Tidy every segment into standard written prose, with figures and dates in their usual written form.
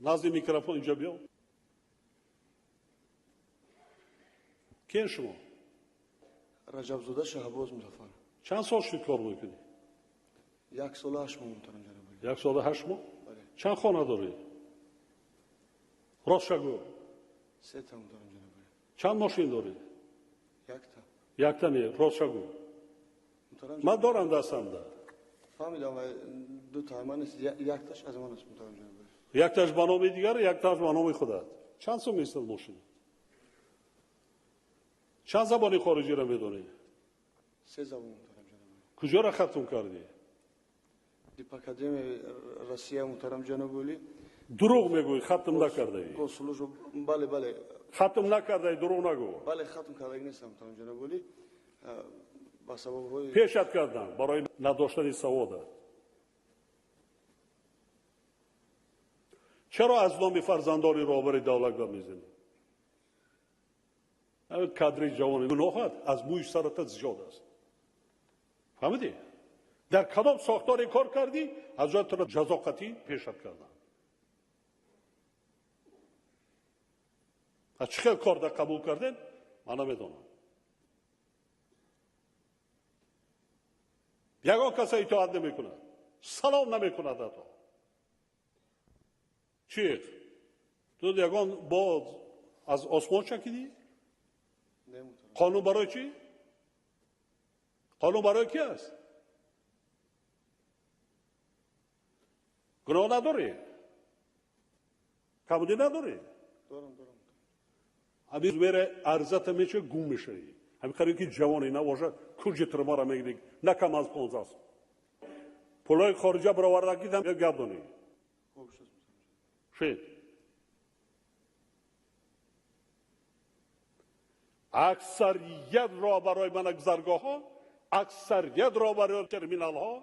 Назди микрофон инҷо биё. Киен шумо? Раҷабзода Шаҳбоз Музаффар. Чанд сол шуд кор мекунӣ? 1 сол 8 моҳ, муҳтарам ҷаноби олӣ. 1 сол 8 моҳ? Бале. Чанд хона дорӣ? Ростша гӯ. 3 та, муҳтарам ҷаноби олӣ. Чанд мошин дорӣ? 1 та. Якта не, ростша гӯ. Муҳтарам Ман дорам дастамда. Фаҳмидам, 2 та ман аст, якташ аз ман аст, муҳтарам ҷаноби олӣ. Якташ ба номи дигар, якташ ба номи худат. Чанд сум меистад мошин? Чанд забони хориҷиро медонӣ? 3 забон, муҳтарам ҷаноби олӣ. Куҷоро хатм кардӣ? Дипакадемияи Россия, муҳтарам ҷаноби олӣ. Дурӯғ мегӯӣ, хатм накардаӣ. Госслужба, бале, бале. Хатм накардаӣ, дурӯғ нагӯ. Бале, хатм кардаги нестам, муҳтарам ҷаноби олӣ. Ба сабабҳои пешат кардам барои надоштани савода. Чаро аз номи фарзандони роҳбари давлат гап мезанӣ? Кадри ҷавони гуноҳат аз мӯи сарата зиёд аст. Фаҳмидӣ? Дар кадом сохторе кор кардӣ, аз ҷои туро ҷазо қатъӣ пешат кардам. Аз чӣ хел кор дар қабул кардем, ман намедонам. Ягон каса итоат намекунад, салом намекунад ҳатто. Чӣ? Ту ягон бод аз осмон чакидӣ? Қонун барои чӣ? Қонун барои ки аст? Гуноҳ надорӣ? Камбудӣ надорӣ? Дорам, дорам. Ҳамин мере арзата меча гум мешавӣ. Ҳамин қариб ки ҷавоне набошад, куҷи турмаро мегирӣ, на кам аз 15 сол. Пулҳои хориҷа бароварда кидам, як гап донӣ. Шед. Аксарият роҳбарои манагузаргоҳҳо, аксарият роҳбарои терминалҳо,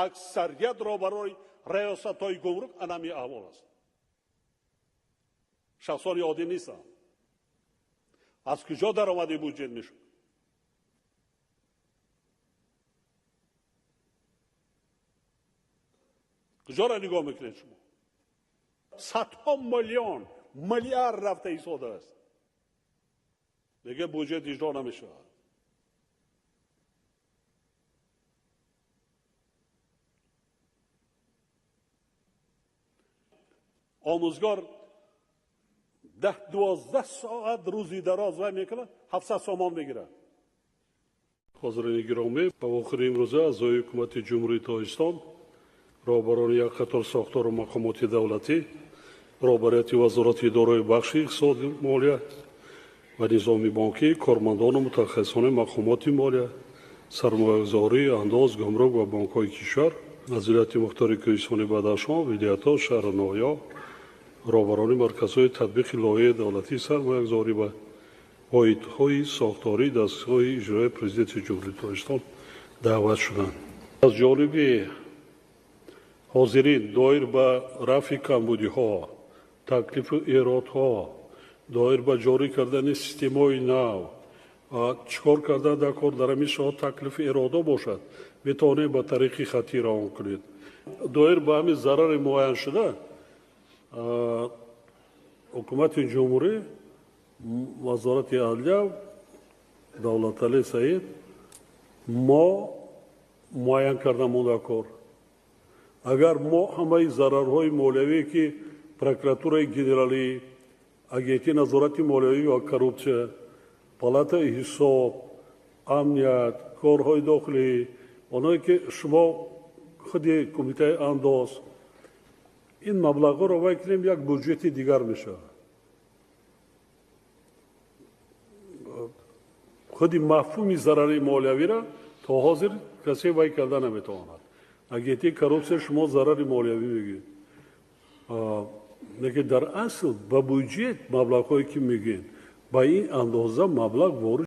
аксарият роҳбарои раёсатҳои гумрук анами аҳвол аст. Шахсони оддӣ нестанд. Аз куҷо даромади буҷет мешуд? Куҷоро нигоҳ мекунед шумо? Садҳо миллион, миллиард рафта истодааст. Мегӯяд буҷет иҷро намешавад. Омӯзгор 10-12 соат рӯзи дароз вай мекунад, 700 сомон мегирад. Ҳозирини гиромӣ, ба охири имрӯза аъзои ҳукумати Ҷумҳурии Тоҷикистон, роҳбарони як қатор сохтору мақомоти давлатӣ, роҳбарияти вазорати идораи бахши иқтисоди молия ва низоми бонкӣ, кормандону мутахассисони мақомоти молия, сармоягузорӣ, андоз, гумрук ва бонкҳои кишвар аз вилояти мухтори Кӯҳистони Бадахшон, вилоятҳо, шаҳру ноҳияҳо, роҳбарони марказҳои татбиқи лоиҳаи давлатии сармоягузорӣ ва воҳидҳои сохтории дастгоҳи иҷроияи Президенти Ҷумҳурии Тоҷикистон даъват шуданд. Аз ҷониби ҳозирин доир ба рафъи камбудиҳо, таклифу эродҳо, доир ба ҷорӣ кардани системаҳои нав, чӣ кор кардан дар кор дар ҳамин соат таклифу эродҳо бошад, метавонед ба тариқи хаттӣ равон кунед. Доир ба ҳамин зарари муайяншуда, ҳукумати ҷумҳурӣ, вазорати адлия, Давлаталӣ Саид мо муайян карда монда кор. Агар мо ҳамаи зарарҳои молиявие ки прокуратураи генералӣ, агентии назорати молиявӣ ва коррупсия, палатаи ҳисоб, амният, корҳои дохилӣ, оное ки шумо худи кумитаи андоз, ин маблағҳоро вай кунем, як буҷети дигар мешавад. Худи мафҳуми зарари молиявиро то ҳозир касе вай карда наметавонад. Агентии коррупсия шумо зарари молиявӣ мегӯед. Лекин дар асл ба буҷет маблағҳое ки мегӯед, ба ин андоза маблағ ворид